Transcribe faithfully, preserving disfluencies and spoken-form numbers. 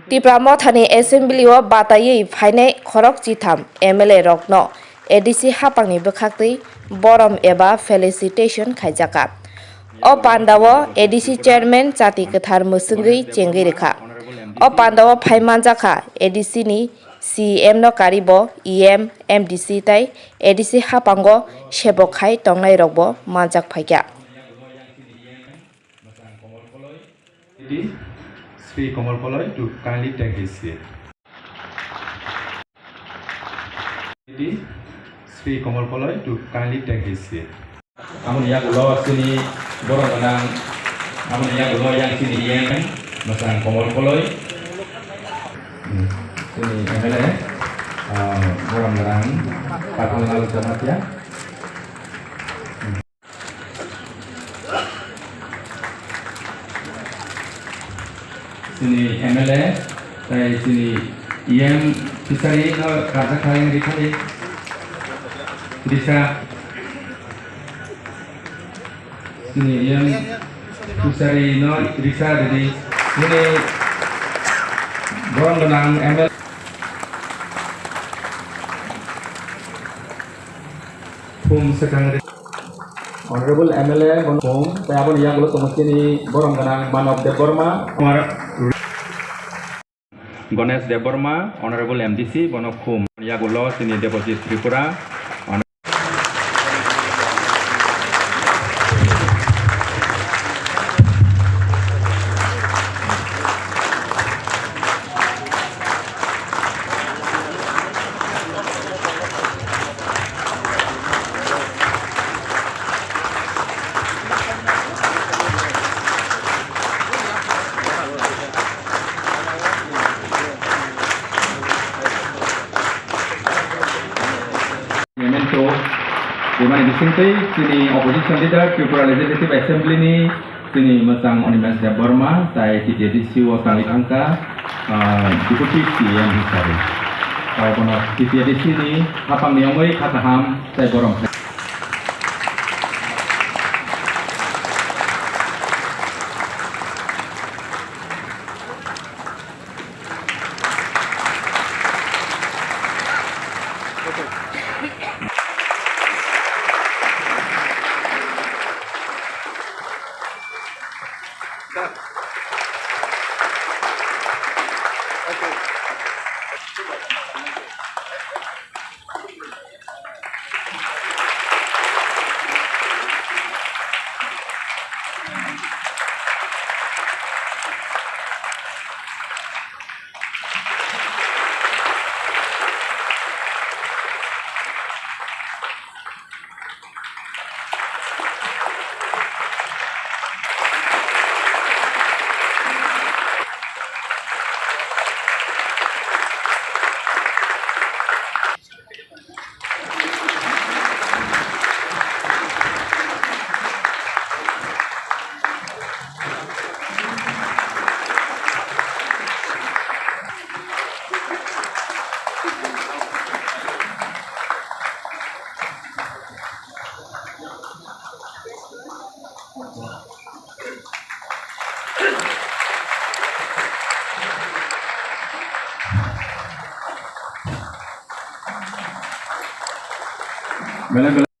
Tipra Mothani Assembly o bataiwi phainai khorok chitham M L A rokno A D C hapangni bwkhaktwi borom eba felicitation khaijakha. O pandao A D C Chairman chati kwthar mwswngwi chengwi rwkha. O pandao phai manjakha A D C ni C M no karibo E M, M D C tai A D C hapango sebok khai tongnai rokbo manjak phaikha. Sri Kamal Koloi to kindly take his seat. Sri Kamal Koloi to kindly take his seat. Aboni yagulo chini borok gwnang, aboni yagulo yang chini E M mwchang Kamal Koloi, hmm, chini M L A, ah, borok gwnang Pathanlal Jamatia. Chini M L A, tai chini E M Fishery no karjak kha yang rikha di. Risa. Chini E M Fishery no risa di. Chini borok gwnang M L A. Khum swkang ri-, Honorable M L A bono khum, tei aboni yagulo tongo chini borom gwnang Manav Debbarma, Ganesh Debbarma, Honorable M D C, bono khum. Yagulo chini Debojit Tripura, Memento, bumani bisingtwi chini opposition leader, Tripura Legislative Assembly ni chini mwchang Animesh Debbarma, tai T T A D C o tongwi thangkha, ah, Deputy C E M hisabe. Tai bono T T A D C ni hapangni wngwi kha kaham tai borom. Belai belai